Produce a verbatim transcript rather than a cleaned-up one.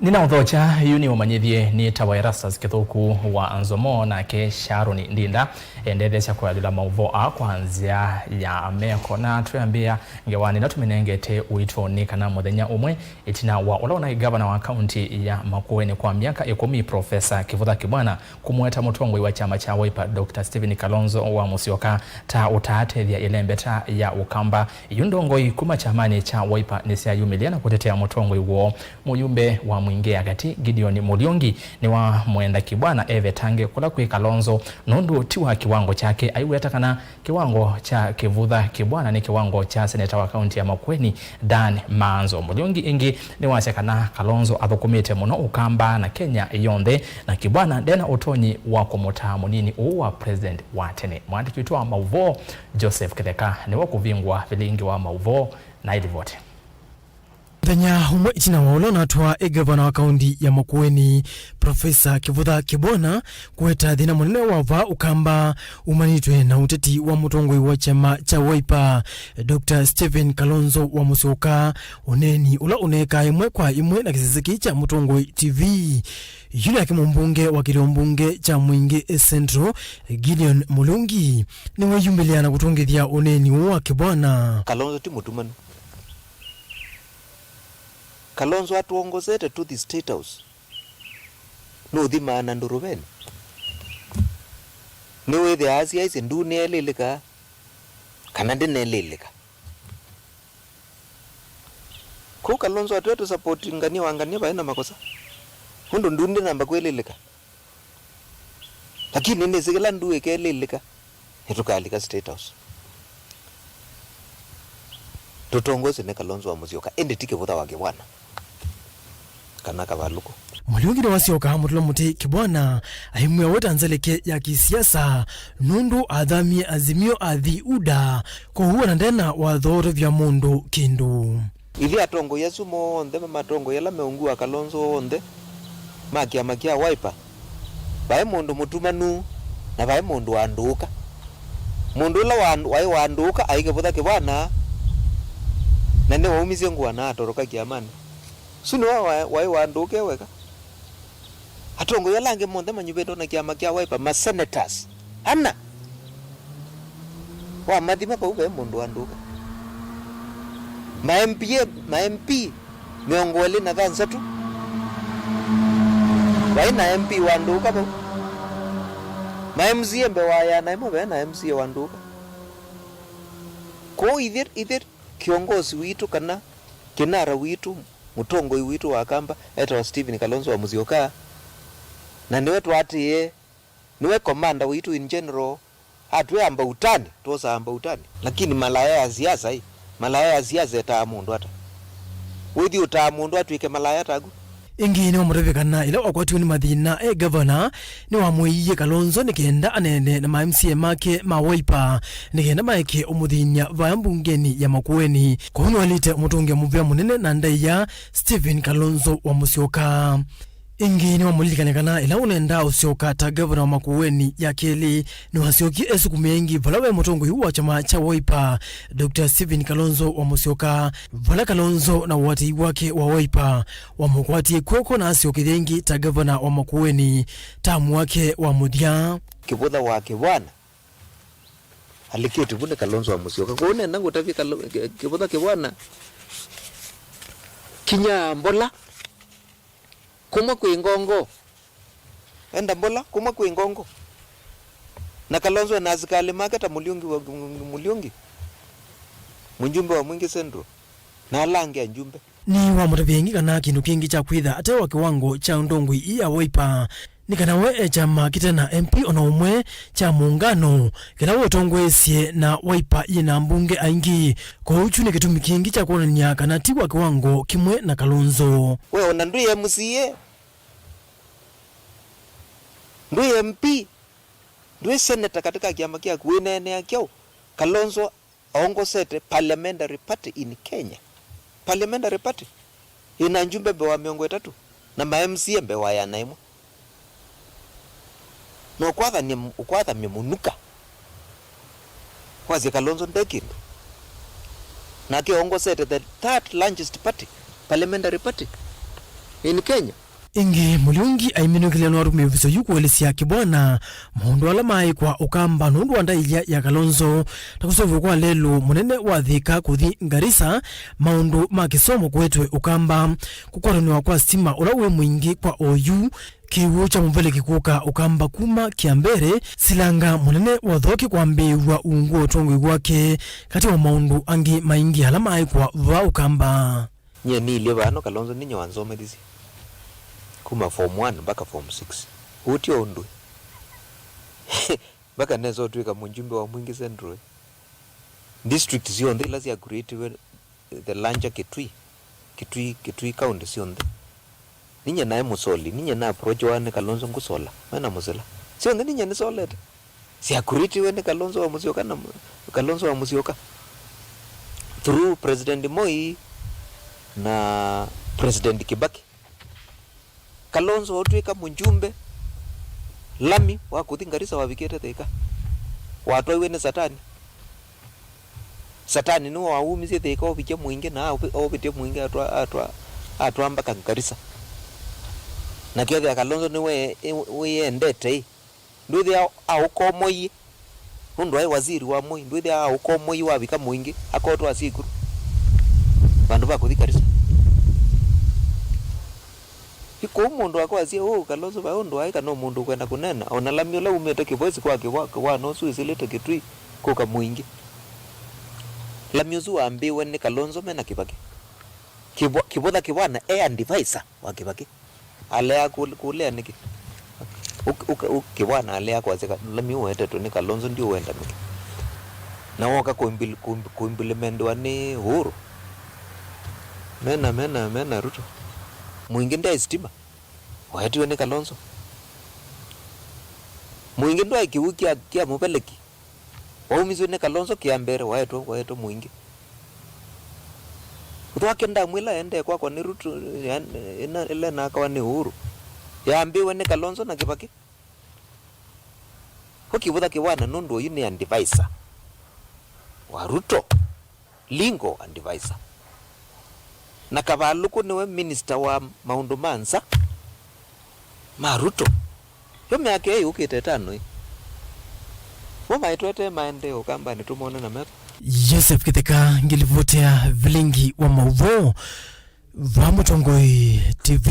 Nĩnaũthokya, yu nĩũmanyĩthye nĩtawa Erastus Kĩthũku wa Nzomo, nake Sharon Ndinda endetheesya kũalyũla maũvoo aa kwa nzĩa ya meko. Na twĩambĩĩa ngewanĩ ĩla tũmĩnengete ũito nĩ kana mũthenya ũmwe ĩtina wa ũla ũnaĩ ngavana wa kaunti ya Makueni kwa myaka ĩkũmi, Profesa Kĩvutha Kĩbwana, kũmũeta mũtongoi wa kyama kya Wiper, Doctor Stephen Kalonzo wa Musyoka, ta ũtaatethya ĩlembeta ya Ũkamba. Yu ndongoi kuma kyamanĩ kya Wiper nĩsyayumĩlya na kũtetea mũtongoi woo. Mũyumbe wa Mwingĩ ya Katĩ, Gideon Muriungi, nĩwamwenda Kĩbwana evetange kũla kwĩ Kalonzo, nũndũ ti wa kĩwango kyake. Aiweta kana kĩwango kya Kĩvutha Kĩbwana nĩ kĩwango kya seneta wa kaunti ya Makueni, Dan Maanzo. Muriungi ĩngĩ nĩwasya kana Kalonzo athũkũmĩte mũno Ũkamba na Kenya yonthe, na Kĩbwana ndena ũtonyi wa kũmũtaa mũnini ũũ wa president wa tene. Mwandĩki witũ wa maũvoo, Joseph Kĩtheka, nĩwe ũkũvingũa vilingi wa maũvoo na ĩlivoti. Mũthenya ũmwe ĩtina wa ũla ũnatwaa ĩ ngavana wa kaunti ya Makueni, Profesa Kĩvutha Kĩbwana, kũweta thĩna mũnene wa vaa Ũkamba umanĩtwe na ũteti wa mũtongoi wa kyama kya Wiper, Doctor Stephen Kalonzo wa Musyoka, ũneeni ũla ũneekaa ĩmwe kwa ĩmwe na kĩsese kĩĩ kya Mũtongoi T V. Yu nake mũmbunge wa kĩlĩo mbunge kya Mwingĩ Central, Gideon Murungi, nĩweyumĩlya na kũtũngĩthya ũneeni ũũ wa Kĩbwana. Kalonzo ti mũtumanu. Kalonzo atwongosete to the State House. Nũthimaa na ndũrũveni. Nĩwĩthĩaa asya aisye ndũneelĩlĩka kana ndĩneelĩlĩka. Kũu Kalonzo atwĩe tũsapoti ngania wa ngania vaĩ na makosa. Ũndũ ndũndĩ namba kwĩlĩlĩka. Lakini nĩsĩ kĩla ndũ ĩkelĩlĩka, nĩtũkalika State House. Tũtongoswe nĩ Kalonzo wa Musyoka, ĩndĩ ti Kĩvutha wa Kĩbwana kana Kavalũkũ. Muriungi nĩwasyoka amũtũla mũtĩ Kĩbwana, aimwĩa weta nzeleke ya kĩsiasa, nũndũ athamie Azimio athi UDA, kwoou ona ndena watho ũtavya mũndũ kĩndũ. Ithyĩ atongoi asu monthe ma matongoi ala me ungu wa Kalonzo onthe ma kĩama kya Wiper, vaĩ mũndũ mũtumanu na vaĩ mũndũ wandũũka. Mũndũ ũla wa-, waĩ wandũũka aĩ Kĩvutha Kĩbwana, na nĩwaumisye ngũa na atoroka kĩamanĩ. Ũsu nĩwe wa-, waĩ wandũũka e weka. Atongoi ala angĩ monthe manyuvĩtwe na kĩama kya Wiper, ma senators ana. Wamathima vau ve mũndũ wandũka. Ma M P A, ma M P mĩongo ĩlĩ na thanthatũ. Vai na M P wandũka vau. Ma M C A mbee wa ĩana ĩmwe ve na M C A wandũka. Kwoou ithyĩ, ithyĩ kĩongosi witũ kana kĩnara witũ, mũtongoi witũ wa Kamba etawa Stephen Kalonzo wa Musyoka, na nĩwe twaatĩĩe, nĩwe commander witũ in general. Atwĩa amba utani, twosaa amba utani. Lakini malaya ya siasa ĩ, malaya ya siasa etaa mũndũ ata? Wĩthi ũtaa mũndũ atw'ĩke malaya taku? Ĩngĩ nĩwamũtavya kana ĩla wakwatiwe nĩ mathĩna e ngavana, nĩwamũĩie Kalonzo nĩ kenda aneene na ma M C A make ma Wiper nĩ kenda maeke ũmũthĩny'a vaya mbungenĩ ya Makueni. Kwoou nĩwaĩlĩte ũmũtũngĩa mũvea mũnene na ndaĩa Stephen Kalonzo wa Musyoka. Ĩngĩ nĩwamũlilikany'a kana ĩla ũnendaa ũsyoka ta ngavana wa Makueni ya kelĩ, nĩwasyokie esukumĩa ĩngĩ vala ve mũtongoi wa kyama kya Wiper, Doctor Stephen Kalonzo wa Musyoka, vala Kalonzo na ũatĩi wake wa Wiper wamũkwatie kw'oko na asyokethya ĩngĩ ta ngavana wa Makueni tamu wake wa mũthya. Kĩvutha wa Kĩbwana alikĩtwe vu nĩ Kalonzo wa Musyoka. Kwoou nenda ngũtavye Kalo-, Kĩ-, Kĩvutha Kĩbwana, kinya mbola, kũmwe kwĩ ngongo. Enda mbola, kũmwe kwĩ ngongo. Na Kalonzo ena asikalĩ make ta Mũliũngi wa, Mũliũngi, mũjumbe wa Mwingĩ Central, na ala angĩ ajumbe. Nĩwamũtavya ĩngĩ kana kĩndũ kĩngĩ kya kwĩtha ate wa kĩwango kya ndongoi ii ya Wiper nĩ kana we e kyama kĩte na M P o na ũmwe kya mũũngano kĩla wetongoesye, na Wiper yĩ na ambunge aingĩ. Kwoou kyu nĩ kĩtumi kĩngĩ kya kwonany'a kana ti wa kĩwango kĩmwe na Kalonzo. We o na ndwĩ M C A, ndwĩ M P, ndwĩ seneta katika kĩama kyaku, wĩneenea kyaũ? Kalonzo aongosete parliamentary party in Kenya. Parliamentary party ĩna njumbe mbee wa mĩongo ĩtatũ na ma M C A mbee wa ĩana ĩmwe. Na ũkwatha-, ũkwathamya mũnuka wasya Kalonzo nde kĩndũ. Nake aongosete the third largest party, parliamentary party. in Kenya. Ĩngĩ, Mũliungi aiminũkĩlya nũatũmĩe ũvĩsyo yu kũelesya Kibwana maũndũ ala maĩ kwa Ũkamba nũndũ wa ndaĩa ya Kalonzo, ta kũseũvw'a kwa lelũ mũnene wa Thika kũthi Garissa, maũndũ ma kĩsomo kũetwe Ũkamba, kũkwatanĩwa kwa sitima ũla wĩ mũingĩ kwa oyu, kĩw'ũ kya mũveleki kũka Ũkamba kuma Kĩambere, silanga mũnene wa Ũthoki kwambĩĩw'a ungu wa ũtongoi wake, katĩ wa maũndũ angĩ maingĩ ala maĩ kwa vaa Ũkamba. Nyie niilye vano Kalonzo ninyie wanzomethisye kuma form one mpaka form six. Ũu tyo ũndũ ĩ. Mpaka nesa ũtw'ĩka mũjumbe wa Mwingi Central ĩ. District syonthe ila sya creatiwe the larger Kitui, Kitui, Kitui county syonthe. Ninyie naĩ mũsoli, ninyie na approachiwa nĩ Kalonzo ngũsola, mena mũsila. Syonthe ninyie nĩsolete. Syakurĩtiwe nĩ Kalonzo wa Musyoka na Kalonzo wa Musyoka through President Moi na President Kibaki. Kalonzo ũtw'ĩka mũjumbe, lami wa kũthi Garissa wavikĩte Thika, watwaiwe nĩ Satani. Satani nĩwe waumisye Thika ovikya Mwingi na aũvi- ovĩtya Mwingi atwa atwa atwa mpaka Garissa. Na kethĩa Kalonzo nĩwe wĩyendete ĩ, ndwĩthĩa aũkomoie, nũndũ aĩ waziri wa Moi, ndwĩthĩa aũkomoie wavika Mwingi akotwa asyĩkuru vandũ va kũthi Garissa. Ĩ kũu mũndũ akwasya ũũ Kalonzo vai ũndũ aĩ kana mũndũ ũkwenda kũneena, o na lami ũla umĩte Kĩvwesi kwa kĩwa kĩwana ũsu wĩsĩlĩte Kĩtui kũka Mwingi. Lami ũsu wambĩĩwe nĩ Kalonzo mena Kĩvakĩ. Kĩvwa- Kĩvũtha kĩwana e advisor wa Kĩvakĩ. Alea kũlea nĩkĩ? Ũk- ũk- ũk- Kĩwana alea kwasya ka- lami ũwetetwe nĩ Kalonzo ndiũwenda nĩkĩ? Na woka kũimpil- kũimp- kũimplemendiwa nĩ Uhuru. Mena mena mena Ruto. Mwingĩ ndaĩ sitima. Waetiwe nĩ Kalonzo. Mwingĩ ndwaĩ kĩw'ũ kya, kya mũveleki. Waumiswe nĩ Kalonzo kĩa mbere, waetwe, waetwe Mwingĩ. Ũthwake ndamwĩla endee kwakwa nĩ Ruto, ĩla ĩnakawa nĩ Uhuru. Yambĩwe nĩ Kalonzo na Kĩvakĩ. Ũkĩvũtha kĩwana nũndũ ũyu nĩ advisor wa Ruto. Legal advisor. Na Kavalũkũ nĩwe minister wa maũndũ ma nza ma Ruto. Yo myaka ĩĩ yũkĩte ĩtano ĩ. Mo maitwete maendee Ũkambanĩ tũmone na metho. Joseph Kĩtheka ngĩlivotea vilingi wa maũvoo va Mũtongoi T V.